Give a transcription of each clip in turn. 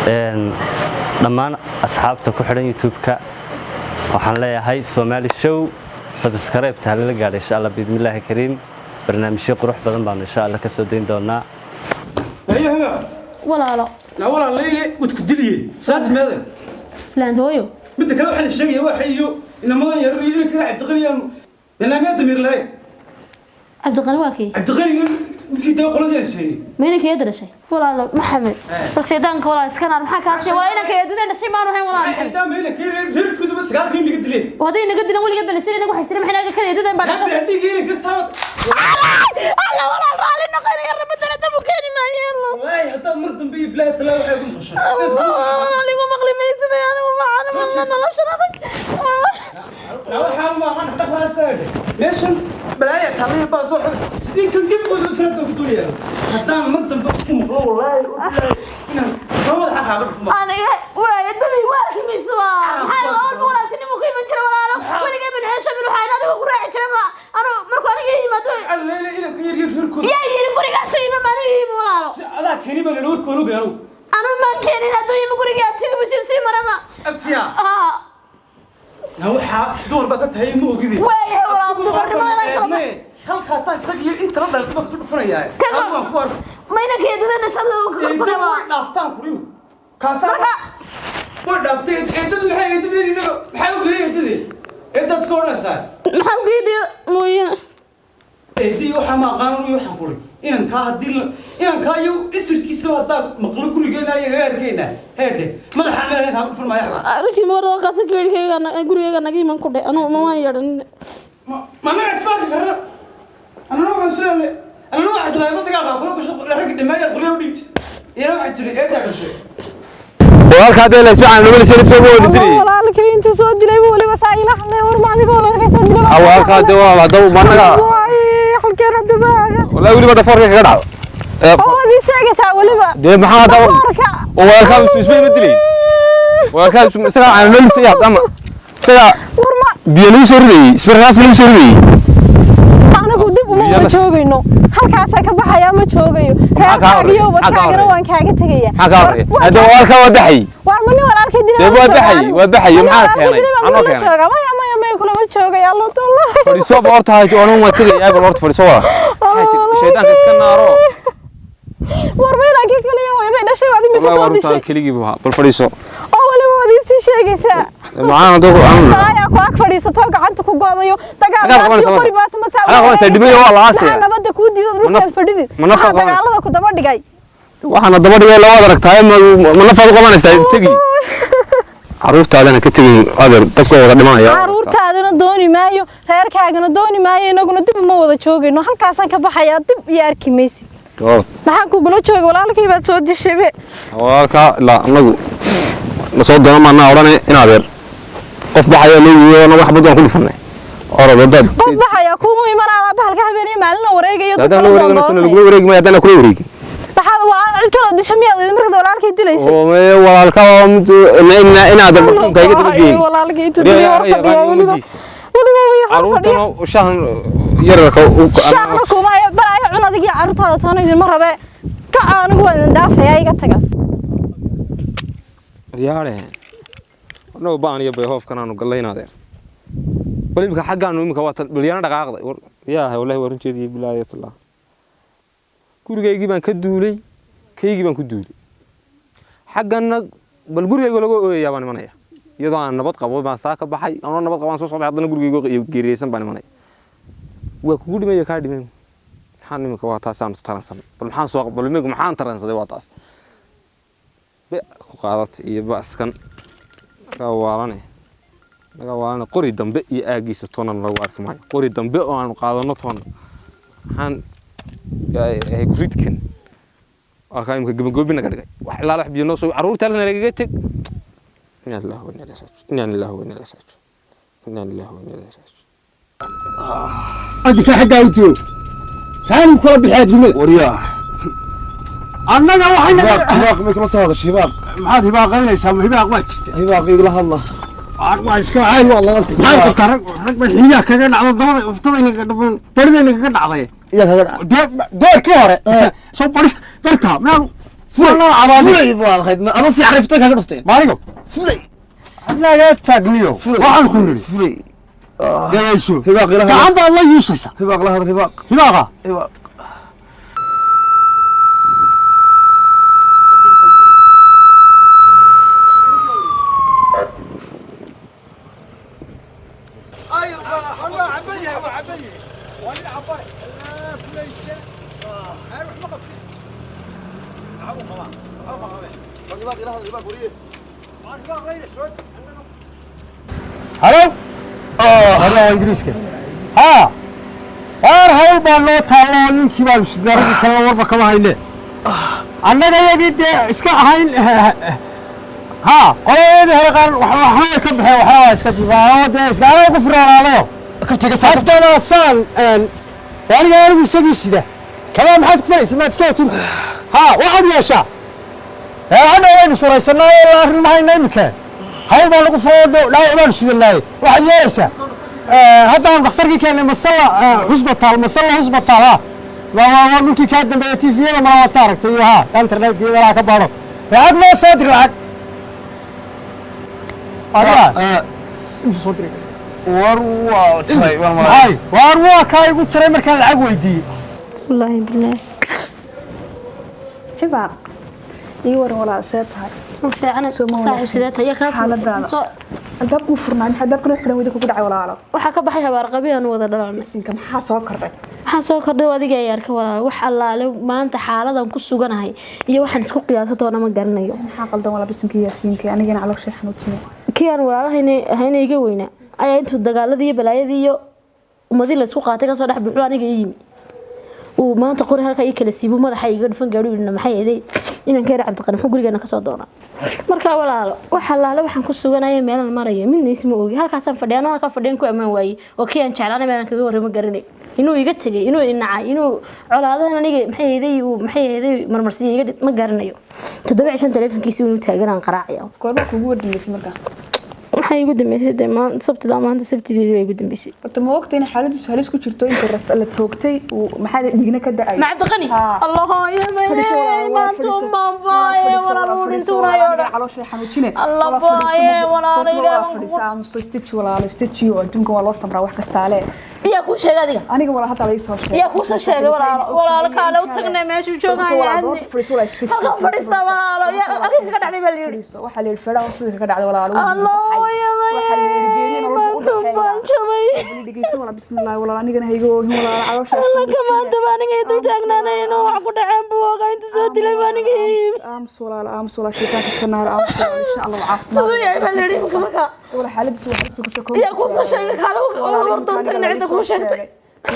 Dhammaan asxaabta ku xidhan YouTube-ka waxaan leeyahay Somali Show subscribe-ta halala gaadha, insha Allah, biidmillaahi kariim. Barnaamijyo qurux badan baanu insha Allah ka soo dayn doonaa. Walaalo. Walaal Leyle, wadku diliye salaanta meeday? Islaanta hooyo. Midda kale, waxaa la sheegaya waxa iyo inamadan yarar iyo inay kala Cabdiqaniyaan barnaamijya damiir lahayn. Cabdiqani waa kii? Cabdiqaniga midkii dee qoladii aan siinay. Ma inanka eeda dhashay? Walaalo Maxamed, bal shaydaanka walaal iska naar. Maxaa kaasi walaa? Inanka eedadeen dhashay maanu hayn, walaal Maxamed. Xitaa ma inanka reerkooduba 9 nin naga dileen. Hadday naga dilan weligeed bal isir inaga waxay sire maxay naga kala eedadeen baa dhashay. Hadda hadhigii inanka saabad. Alla, walaal, raalli noqonaya, ramadana dab u keeni maayo alla. Wallaahi haddaad mar dambe iyo bilaahi talaa waxay ugu maqashay. Walaal, igu maqli maysid. Anigu macana noloshan adag. Waxaan ma aqaan dhaqlaasaaga meeshan balaaya taallaya baa soo xus ninkan gebigooda salaad baa ku doonaya. Haddaan mar dambe ku maqlo, wallaahi inaan soo madaxa kaaga dhufmo. Aniga waaya daday waa arki mayso. Maxaa walba walaaltinimo ku iman jira? Walaalo, weligay bin xeesha bin waxaan adiga ku raaci jiray ma anu markuu aniga yimaado. Alleele, inanka yar yar reerkooda. Yaa yiri gurigaas ima maaniga yimi, walaalo? Si adaa keeni baa lala warkoon ogay anugu. Anu maan keenin. Hadduu yimi guriga abtiga basiir sii maraba. Abtiya. Aa. Na waxaa dumar baa ka tahay, ma ogidi. Waayahay walaal, dumarnimada la kala Mee, halkaasaa isaga iyo inta la dhaltay baa ku dhufanayaa. Adigu waan ku arko. Ma inanka eedada dhashada ka Eedadu furfuray? way dhaaftaan kurimu kaasaa. Marka way dhaaftay eedadu. Maxay eedadeedi isaga maxay u geeyay eedadii? Eedaad iska odhanaysaa. Maxaa geediya mooyane? Eedii waxaa ma aqaan iyo waxaan kuri inankaa haddii la inankaa iyo isirkiisaba haddaan maqlo gurigeena iyo agaarkeena heedhe madaxa meel kaa ku furmaya. Arrinkii marada kaasi geerigayga gurigayga naga iman ku dhe, anu mamaan yeedhan. Ma anaga isbaarki karna? Anana waxaan isleeyahay, anana waxaan isleeyahay dagaalka kula gasho ragga dhimeeyaad qolyo u dhigtid iyana waxay tiri eedaa gashay. Walaalka hadee la isbacaan lama lisay nafta wada dilay. Walaalkay intuu soo dilay buu weliba saa ila hadlay. War, ma adiga walaalkay soo dilay? Walaalka hadee waa hadda managa. Halkeen hadda baaga. Wallahi weliba dhafoorka kaga dhacdo. Oo waad ii sheegaysaa weliba. Dee maxaa hadda dhafoorka? Oo walaalka isbay ma dilay, walaalka isaga aan loo lisay ama isaga War ma biyo lagu soo ridayay, isbarkaas lagu soo ridayay. Anigu dib uma wada joogayno, halkaasaan ka baxayaa, ma joogayo. Reerkaaga iyo ubadkaagana waan kaaga tegaya. Maxaa kaa horreeya hadda? Walaalka waa baxay. War, ma nin walaalkay dilay? Dee waa baxay, waa baxay. Maxaa keenay? Maxaa Maxaa keenay? Jooga? Maya, maya, maya, kulama joogay. Allo tallah. Fadhiiso ba horta, hayjo onan waa tegay. Bal horta fadhiiso, wada shaydaanka iska naaro. War, ma inankii kaliya hooyaday dhashay baad imika Wallahi soo waa runtaa. dishay? Keligii buu ahaa. Bal fadhiiso. Oo weliba waad iisii sheegaysaa. Macaan haduu aan Balaayaa ku ag fadhiisato, gacanta ku go'dayo. Xagaa qabanaysaa Dagaalkaasiyo marka? qori baas ma saa. Xagaa qabanaysaa? Dhimay waa la aasaya. Maxaa nabadda kuu diido dhulkaad fadhidid? Ma naf Maxaa qabanaysaa? dagaalada ku daba dhigay? Waxaana daba dhigay labaad aragtaay. Ma nafaad u qabanaysaa? Tegi, caruurtaadana ka tegin adeer, dadku waa wada dhimanaya. Caruurtaadana dooni maayo, reerkaagana dooni maayo, inaguna dib uma wada joogayno. Halkaasaan ka baxayaa, dib iyo arki maysid. Maxaan kugula joogay? Walaalkay baad soo dishaybe. Walaalka ilaa anagu na soo doona maanaa odhane in adeer qof baxaya loo yiyo, anagu xabad waan ku dhufanay orod wadaad. Qof baxaya kuuma imanaa bahalka habeenaya maalina wareegayo. Haddaan la wareegno sana lagula wareegi maayo haddaan kula wareegin. Maxaad waa cid kaloo disha miyaad markaad walaalkay dilaysay? Oo mee, walaalka waa mid in adeer marxuumka iga daba geyn. Walaalkay intuu dilay hor fadhiya weliba, weliba way hor fadhiya. Caruurtana shahan yararka. Shaacna kuma hayo. Balaayo cun adig iyo carruurtaada toona idinma rabe. Kaca, anigu waan idin dhaafayaa, iga taga. Yaare, annagu baan iyo bayhoofkan aanu gallay in adeer. Bal imika xaggaanu imika waa balyana dhaqaaqday. War yaahay, wallahi waa runteedii, bilaahi tallah. Gurigaygii baan ka duulay, kaygii baan ku duulay xagganna. Bal gurigayga laga ooyayaa baan imanaya iyadoo aan nabad qabo. Baan saa ka baxay anoo nabad qabaan soo socday, haddana gurigayga geeriyeysan baan imanaya. Waa kugu dhimaya, kaa dhimay. Maxaan imika waa taasaan taransanay? Bal maxaan soo, bal imika maxaan taransaday? Waa taas be ku qaadat iyo baskan naga waalane, naga waalane. Qori dambe iyo aagiisa toona lagu arki maayo. Qori dambe oo aanu qaadano toona maxaan ahay ku ridkan? Waa kaa imika gabagoobi naga dhigay. Wax ilaala wax biyo noo soo carruurta halkan nagaga teg. Inaa lillahi wa inaa ilaihi raajicuun, inaa lillahi wa inaa ilaihi raajicuun, inaa lillahi wa inaa ilaihi raajicuun. Adinka xaggaa u joog saanu kula bixi adduunyada. Waryaa. Annaga waxay naga Hibaaq, hibaaq may kula soo hadashay hibaaq? Maxaad hibaaqaynaysaa? Ma hibaaq waa jirta? Hibaaq igula hadla. Waa iska caadi, waa laga maxaad qabtaa? Rag rag bay xiniyaha kaga dhacdo, dabada uftadayna kaga dhaban, baridayna kaga dhacday. Iyaa kaga dhaca? Dee doorkii hore soo bari barta meel. Fulay cabaadi baad ahayd ama si xariifta kaga dhufteen maaligo fulay laga taagniyo waxaan ku niri fulay gayayso hibaaq ilaha gacan baad la yuusaysa hibaaq la hadal hibaaq hibaaqa hibaaq halo halo ingiriiska haa waar hawl baa noo taallo oo ninkii baanu sidnaa kalena warba kama hayne annaga yagii dee iska ahayn haa qoladeedii hore qaar waxba ka baxeen waxba waa iska difaano dee iska anaa ku firaanaanayo haddana saan aniga anigu isagii sida kamaa maxaad ku falaysa maad iska watid haa waxaad yeeshaa hadha waynu suraysanaayo ilaa arrin mahayna iminka hawl baa lagu furo dhaawac baanu sidanaaye waxaad yeelaysaa haddaan dhakhtarkii keennay masalla husbitaal masalla husbitaal ha waa dhulkii kaa dambeeya tviyada mala waad ka aragtay iyo ha internetka iyo meelaha ka baadho lacag noo soo dir lacag adiga imsu soo diray war waa jaray war maxay waar waa kaa igu jaray markaan lacag weydiiyey wallaahi bilaahi xibaaq ii waran walaal see tahay fiican saaxiib sidee tahay kaa xaaladaada albaabkuu furnaa maxaa albaabka loo xidhan weyda kugu dhacay walaalo waxaa ka baxay habaar qabi aan wada dhalan isinka maxaa soo kordhay waxaan soo kordhay adiga ay arka walaal wax allaale maanta xaaladan ku suganahay iyo waxaan isku qiyaaso toona ma garanayo maxaa qaldan walaal bisinka yaasiinka anigana calooshay xanuujinay kii aan walaalahayna ahayna iga weynaa ayaa intuu dagaaladii iyo balaayadii iyo ummadii la isku qaatay kasoo dhex buuxu aniga ii yimi uu maanta qori halkaa ii kala siibo madaxa iga dhufan gaadhu yidhi maxay eday inaan ka yar Cabdiqani muxuu gurigeena kasoo doonaa marka walaalo wax allaale waxaan ku suganaya meelan marayo midna isma ogi halkaasaan fadhiya anoo halkaa fadhiyan ku ammaan waayey oo kii aan jeclaanay meelan kaga warramo garanay inuu iga tegay inuu inacay inuu colaadahan aniga maxay eday uu maxay eday marmarsiiya iga ma garanayo 7 taleefankiisa inuu taagan aan qaraacaya goorma kugu wardimisay markaa waxay igu dambeysay dee sabtida maanta sabtideedii baa igu dambeysay horta ma ogtay in xaaladiisu halis ku jirto inta ras la toogtay uu maxaa dhigna ka da'ay ma Cabdiqani allahooyo maanta baabaye walaal uu dhintuunayo calooshay xanuujine Allah baaye walaal ilaahay fadhiisa aamuso istaji walaal istaji oo adduunka waa loo samraa wax kastaale yaa kuu sheegay adiga aniga walaal hadda la ii soo sheegay yaa kuu soo sheegay walaal walaal kaale u tagnay meeshuu joogaya halkan fadhiista walaalo yaa adiga ka dhacday baa la yidhi waxaa la yidhi fedha oo ka dhacday walaal allah anigana hayga oohin walaal caloosha alla kamaantaba aniga ay dul taagnaanay inuu wax ku dhaceen buu ogaa intuu soo dilay baa aniga ii aamus walaal aamus walaal shaytaanka iska naar aamus walaal insha Allah caafimaad siduu yahay baa la yidhi imika markaa walaal xaaladiisu wax ku jirto yaa kuu soo sheegay kaale hordoon tagna cidda kuu sheegtay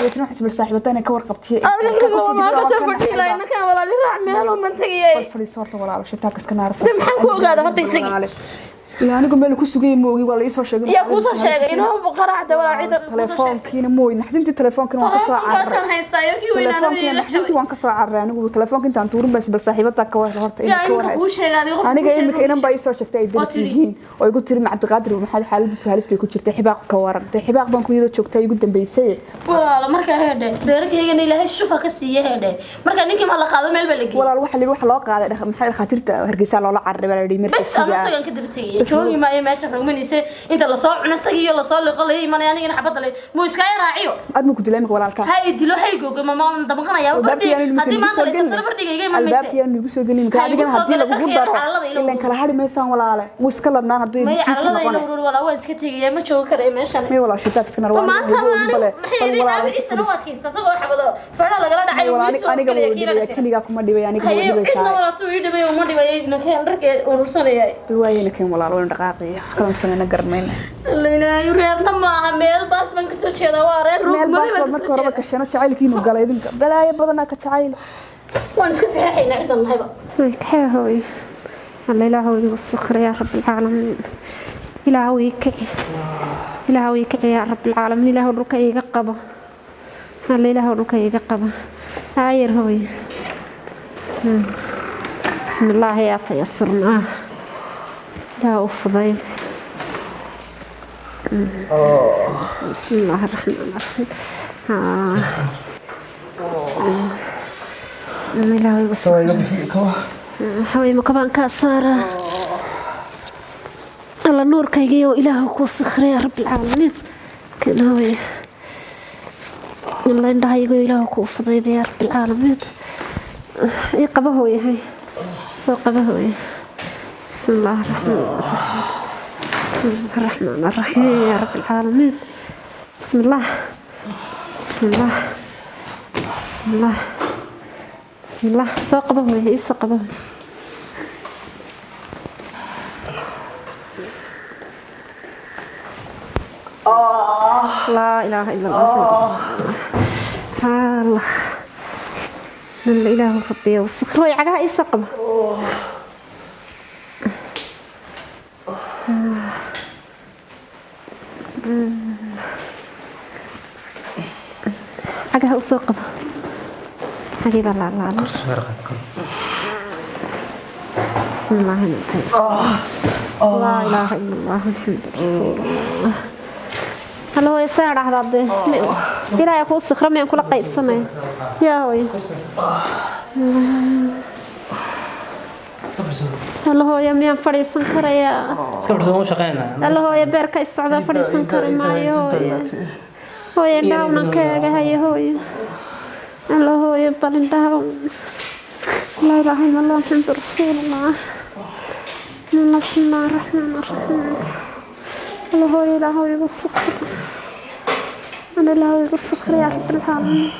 weetna waxay isbar saaxiibataan ka warqabtay halkan kaga halkaasaan fadhiyi lahay ninkaan walaal i raac meeluu man tegayay fadhiiso horta walaal shaytaanka iska naar de maxaan ku ogaada horta isagii ilaa anigu meel ku sugay moogi waa la ii soo sheegay yaa kuu soo sheegay inuu qaraacda walaa cidda telefoonkiina mooy naxdintii telefoonkiina waan ka soo cararay telefoonkaasaan haystaa iyo kii weynaan naxdintii waan ka soo cararay anigu telefoonka intaan tuurin bas bal saaxiibada ka war horta yaa imika kuu sheegay adiga qof aniga imika inan baa ii soo sheegtay ay daris yihiin oo igu tiri Cabdiqaadir maxaa xaaladiisa halis bay ku jirtay xibaaq ka waran tay xibaaq baan ku iyadoo joogtay igu dambeysay walaal markaa heedhe reerkaygana ilaahay shufa ka siiye heedhe marka ninkii ma la qaado meel baa la geeyey walaal waxa waxa loo qaaday maxay dhakhaatiirta Hargeysa loola cararay baa la yidhi bas anu isagan ka daba tegay joogi maayo meesha rogmanaysa inta la soo cuno isagii iyo la soo liqo la imanaya anigana xabadda le muu iska raaciyo aad ma ku dilay imika walaalka ha i dilo ha i googo ma maan damqanayaa bardhi haddii maanta la isla bardhiga iga iman mayse albaabkii aan igu soo gelin imika adigana haddii lagugu daro ilan kala hari maysaan walaale wuu iska ladnaan hadduu may tiisa calada ila noqonay urur walaa waan iska tegaya ma joogi karayo meeshan may walaal shitaab iska nar maanta anigu maxay idin dhaawiciisana u adkaysta isagoo xabado feedha lagala dhacay wuu ii soo aniga gelaya wuu kiila dhibaya dhashay keligaa kuma dhibay aniga wuu haye cidna dhibaysaa walaa si uu ii dhibay uma dhibay nakeen dharkee urursanaya waayena keen walaal waynu dhaqaaqaya wax kalan sameyna garanmayna ilaahay reerna maaha meel baas baan kasoo jeedaa waa reer meel rugmadi baas baan baad marka kasoo horeba jeedaa gasheeno jacaylkiinu galay idinka balaayo badanaa ka jacayl waan iska saxeexaynaa cidan nahayba كحيهوي الله إلهي يسخر يا رب العالمين إلهي كعي إلهي كعي يا رب العالمين إلهي ركا يقبا الله إلهي ركا يقبا عاير هوي بسم الله يا تيسرنا لا أفضل بسم الله الرحمن الرحيم آه. إلهي Kaba iga bixi, kaba. Waxaa weeye makabaan kaa saaraa. Alla nuurkaygiiyo Ilaahu kuu sakhray yaa rabbilcaalamiin. Kana hooye, alla indhahaygiyo Ilaahu kuu fudayda yaa rabbilcaalamiin. Ii qaba hooyahay, soo qaba hooye. بسم الله الرحمن الرحيم، بسم الله الرحمن الرحيم يا رب العالمين. بسم الله، بسم الله، بسم الله، بسم الله. Soo qaba hooye, ii soo qaba hooye. لا إله إلا الله، الله الإله ربي وسخر. هوي cagaha ii soo qaba. Cagaha usoo qaba, cagii baa laalaala. بسم الله الرحمن، لا إله إلا الله محمد رسول الله. Halo hooyo, saa dhahdaa dee Ilaahay kuu sikhro, miyaan kula qaybsanaya yaa hooyo? Halo hooyo, miyaan fadhiisan karayaa? Halo hooyo, beerka is socdaa, fadhiisan kari maayo hooyo. Hooyo, indhahawnan ka eegahaya hooyo. Halo hooyo, bal indhaha. لا إله إلا الله محمد رسول الله. بسم الله الرحمن الرحيم. الله هو إله igu sakhir، أنا إله igu sakhir يا رب العالمين.